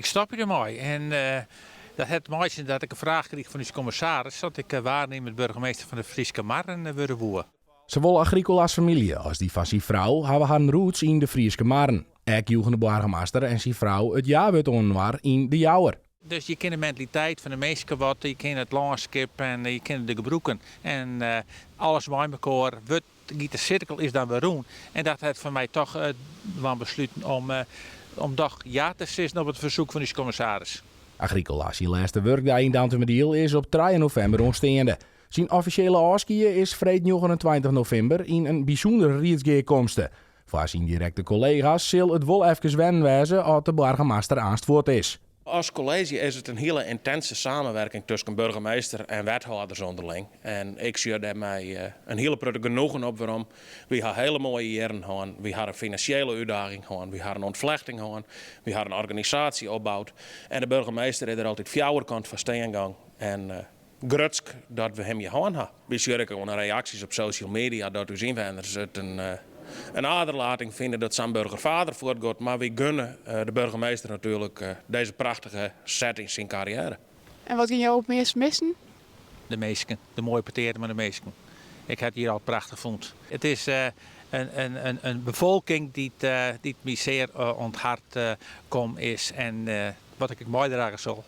stopje dermei. En dat hat te meitsjen dat ik in fraach krige fan ús kommissaris dat ik waarnimmend burgemeester fan de Fryske Marren wurde woe. Sawol Agricola's famylje as dy fan syn frou hawwe harren roots yn de Fryske Marren. Ek joegen de boargemaster en syn frou it ja-wurd oan inoar yn De Jouwer. Dus je kinne de mentaliteit fan de minsken wat, je kinne it lânskip en je kinne de gebrûken. En alles mei mekoar wurdt, giet de sirkel is dan wer rûn. En dat hat foar my toch dwaan besluten om, om doch ja te sizzen op it fersoek fan ús kommissaris. Agricola syn lêste wurkdei yn Dantumadiel is op trije novimber oansteande. Syn offisjele ôfskie is freed 29 novimber yn in bysûndere riedsgearkomste. Foar syn direkte kollega's sil it wol efkes wennen wêze as de boargemaster aanst fuort is. As kolleezje is it in hiele yntinse samenwerking tusken burgemeester en wethâlders ûnderling. En ik sjoch dêr mei in hiele protte genoegen op werom. Wy ha hiele moaie jierren hân. Wy ha in finansjele útdaging hân. Wy ha in ûntflechting hân. Wy ha in organisaasje opboud. En de burgemeester is der altyd fjouwerkant foar stean gong. En grutsk dat we him hjir hân ha. Wy sjogge ek oan de reaksjes op social media dat ús ynwenners it in, in aderlating fine dat sa'n burgervader fuortgiet. Mar wy gunne de burgemeester natuerlik dizze prachtige set yn syn karriêre. En wat gean jo it meast missen? De minsken, de moaie petearen mei de minsken. Ik ha it hjir al prachtich fûn. It is in, in befolking dy't, dy't my sear oan it hert kommen is en wat ik ek meidrage sil.